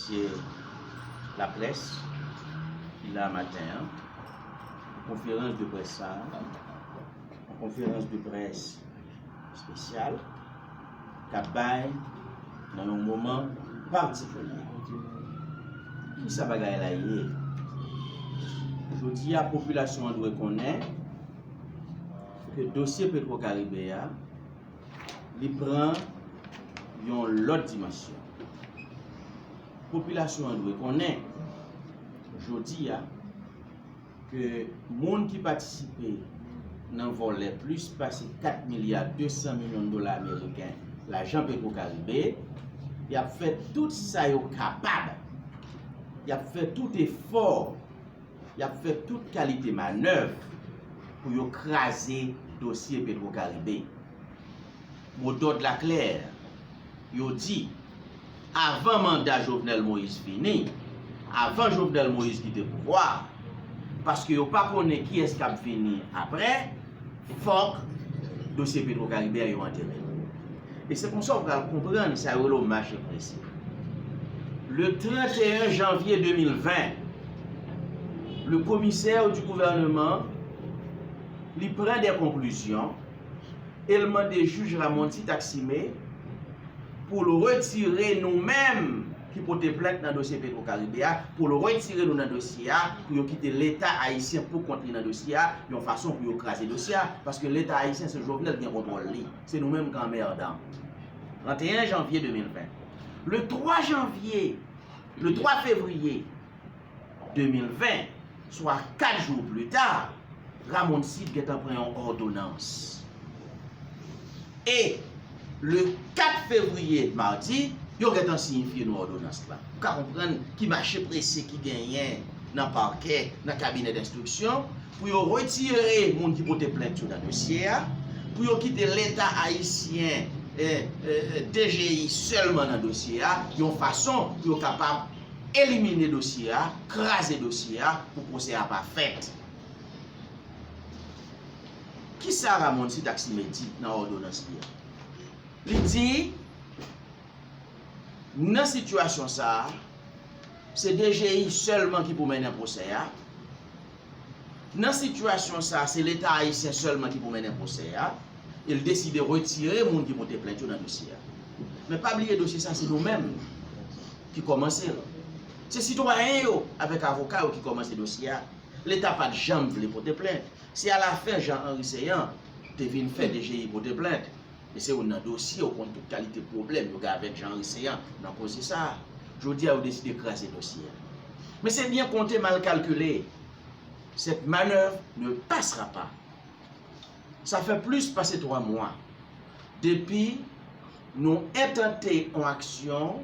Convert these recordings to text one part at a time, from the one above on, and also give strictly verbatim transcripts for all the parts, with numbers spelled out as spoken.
Mesye laprès ki la maten an, pou konferans de près sa a, yon konferans de près espesyal k ap bay nan yon moman patikilye. Kisa bagay la ye? Jodi a, popilasyon an dwe konnen ke dosye Petro Caribe a, li pran yon lòt dimansyon. Popilasyon an dwe konnen, jodi a, ke moun ki patisipe nan vòlè plis pase kat milya de san milyon dola ameriken, lajan Petro Caribe, y ap fè tout sa yo kapab, y ap fè tout efò, y ap fè tout kalite manèv pou yo kraze dosye Petro Caribe. Modòd la klè, yo di, avan manda Jovenel Moïse fini, avan Jovenel Moïse kite pouvwa, paske yo pa konnen kiyès k ap vini apre, fòk dosye Petro Caribe a yo antere l. E se konsa w pral konprann sa yo rele w mache prese. Le trente et un janvier deux mille vingt, le commissaire du gouvernement, li pran de konklizyon e l mande jij Ramoncy Taximé pou l retire nou menm ki pote plent nan dosye Petro Caribe a, pou l retire nou nan dosye a, pou yo kite Leta ayisyen pou kont li nan dosye a, yon fason pou yo kraze dosye a, paske Leta ayisyen se Jovenel ki gen kontwòl li, se nou menm ki anmèdan. Trente et un janvier deux mille vingt. Le trois janvier, le trois février, de mil ven, swa kat jou pli ta, Ramoncy gentan pran yon òdonans. E le kat fevriye, madi, yo gentan siyifye nou òdonans la. Ou ka konprann ki mache prese ki genyen nan pakè, nan kabinè denstriksyon, pou yo retire moun ki pote plent yo nan dosye a, pou yo kite Leta ayisyen, eh, eh, D G I sèlman nan dosye a, yon fason pou yo kapab elimine dosye a, kraze dosye a pou pwosè a pa fèt. Kisa Ramoncy Taximé di nan òdonans li a? Li di, nan sitiyasyon sa a, se D G I sèlman ki pou mennen pwosè a. Nan sitiyasyon sa a, se Leta ayisyen sèlman ki pou mennen pwosè a. E l deside retire moun ki pote plent yo nan dosye a. Men pa bliye dosye sa a, se nou menm ki kòmanse l. Se sitwayen yo avèk avoka yo ki kòmanse dosye a. Leta pa t janm vle pote plent. Se alafen Jean Henry Ceant te vin fè D G I pote plent. E se youn nan dosye, ou konn tout kalite pwoblèm yo gen avèk Jean Henry Ceant nan koze sa a. Jodi a, yo deside kraze dosye a. Men se byen konte, mal kalkile. Cette manœuvre ne passera pas. Sa fè plis pase twa mwa depi nou entante yon aksyon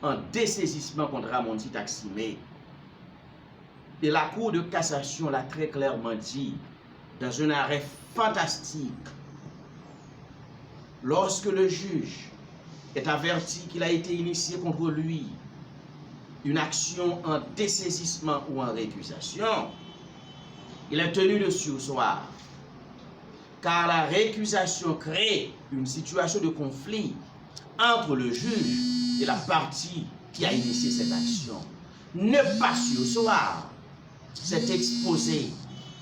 an desezisman kont Ramoncy Taximé. Et la Cour de cassation l'a très clairement dit, dans un arrêt fantastique, lorsque le juge est averti qu'il a été initié contre lui une action en dessaisissement ou en récusation, il est tenu de surseoir, car la récusation crée une situation de conflit entre le juge et la partie qui a initié cette action. Ne pas surseoir, c'est exposer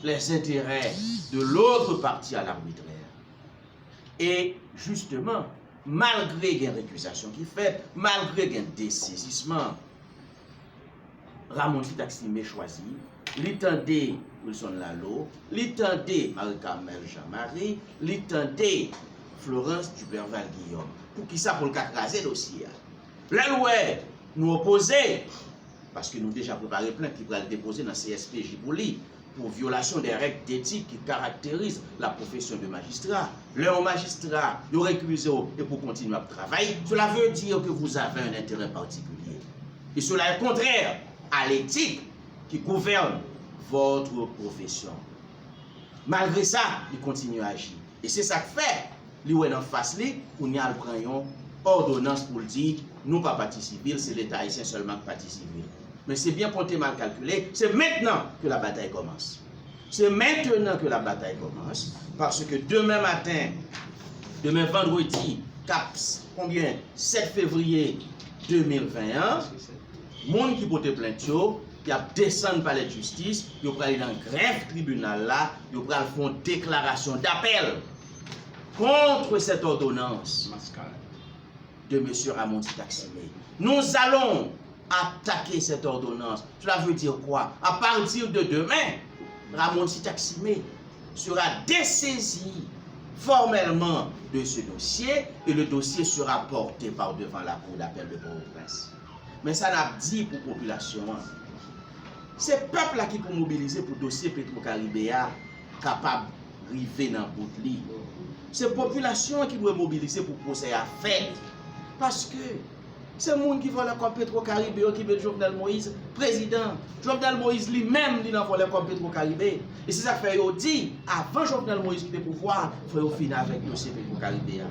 les intérêts de l'autre partie à l'arbitraire. E jisteman, malgre gen rekizasyon ki fèt, malgre gen desezisman, Ramoncy Taximé chwazi, li tande Wilson Lalo, li tande Marie Carmelle Jean Marie, li tande Florence Duperval Guillaume. Poukisa pou l ka kraze dosye a? Lè l wè nou opoze, paske nou deja prepare plent li pral depoze nan C S P J pou li, pou vyolasyon dè règ detik ki karakterize la profesyon de majistra. Lè yon majistra, yo rekize w epi w kontinye ap travay, cela veut dire que vous avez un intérêt particulier. Et cela est contraire à l'éthique qui gouverne votre profession. Malgre sa, li kontinye aji. E se sa k fè li wè nan fas li, kounye a l pran yon òdonans pou l di, nou pa pati sivil, se Leta ayisyen sèlman k pati sivil. Men se byen konte, mal kalkile, se mentnan ke la batay kòmanse. Se mentnan ke la batay kòmanse, paske demen maten, demen vandredi, k ap konbyen, sèt fevriye de mil ven an, Moun ki pote plent yo, y ap desann palè jistis, yo prale nan grèf tribinal la, yo pral fè yon deklarasyon dapèl contre cette ordonnance de monsieur Ramon Titaximé. Nous allons attaquer cette ordonnance. Cela veut dire quoi? À partir de demain, Ramon Titaximé sera dessaisi formellement de ce dossier et le dossier sera porté par devant la Cour d'appel de Port-au-Prince. Men sa n ap di pou popilasyon an, se pèp la ki pou mobilize pou dosye Petro Caribe a kapab rive nan bout li. Se popilasyon an ki dwe mobilize pou pwosè a fèt. Paske se moun ki vòlè kòb Petro Caribe yo ki met Jovenel Moïse prezidan. Jovenel Moïse li menm li nan vòlè kòb Petro Caribe. E se sa k fè yo di, avan Jovenel Moïse kite pouvwa, fò yo fini avèk dosye Petro Caribe a.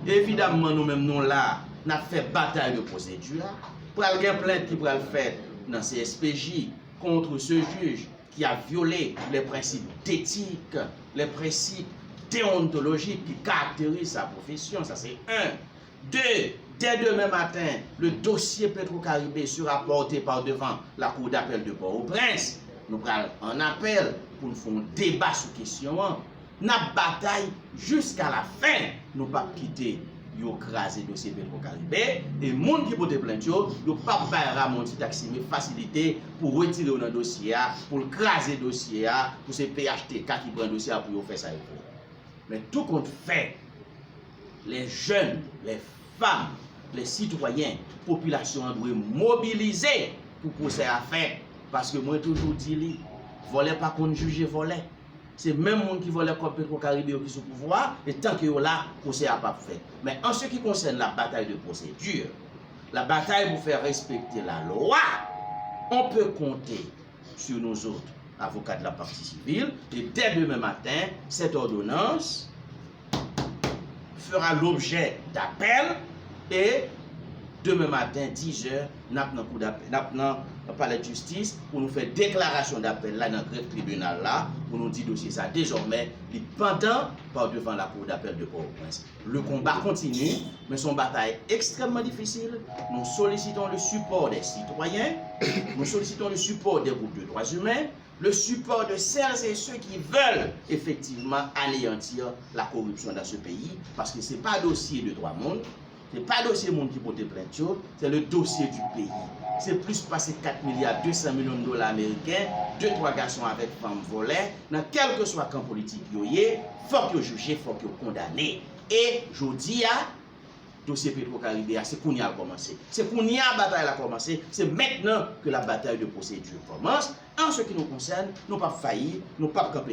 Evidamman, nou menm nou la, n ap fè batay de pwosedi a. Pral gen plent ki pral fèt nan C S P J contre ce juge qui a violé les principes d'éthique, les principes déontologiques qui caractérisent sa profession. Sa se un. Deux, dès demain matin, le dossier Petro-Caribe sera porté par devant la Cour d'appel de Port-au-Prince. Nou pral an apèl pou n fè yon deba sou kesyon an. N ap batay jiska la fen. Nou p ap kite yo kraze dosye Petro Caribe. E moun ki pote plent yo, yo p ap bay Ramon Titaximé fasilite pou retire yo nan dosye a, pou l kraze dosye a, pou se P H T K ki pran dosye a pou yo fè sa yo vle. Men tou kont fè, les jeunes, les femmes, les citoyens, popilasyon an dwe mobilize pou pwosè a fèt. Paske mwen toujou di li, vòlè pa konn jije vòlè. Se menm moun ki vòlè kòb Petro Caribe yo ki sou pouvwa, e tanke yo la, pwosè a p ap fèt. Men an se ki konsène la bataille de procédure, la bataille pour faire respecter la loi, on peut compter sur nous autres, avocats de la partie civile, et dès demain matin, cette ordonnance fera l'objet d'appel e demen maten, diz è, n ap nan kou dapèl, n ap nan palè jistis pou nou fè deklarasyon dapèl la nan grèf tribinal la, pou nou di dosye sa dezòmè li pandan par devant la Cour d'appel de Port-au-Prince. Le combat continue, men se yon batay ekstrèmman difisil. Nous sollicitons le support des citoyens, nous sollicitons le support des groupes de droits humains, le support de celles et ceux qui veulent effectivement anéantir la corruption dans ce pays, paske se pa dosye de twa moun, se pa dosye moun ki pote plent yo, c'est le dossier du pays. Se plis pase kat milya de san milyon dola ameriken, de twa gason avèk fanm vòlè, nan kèlkeswa kan politik yo ye, fòk yo jije, fòk yo kondane. E jodi a, dosye Petro Caribe a, se kounye a l kòmanse. Se kounye a batay la kòmanse, c'est maintenant que la bataille de procédure commence. En ce qui nous concerne, nou p ap fayi, nou p ap kanpe.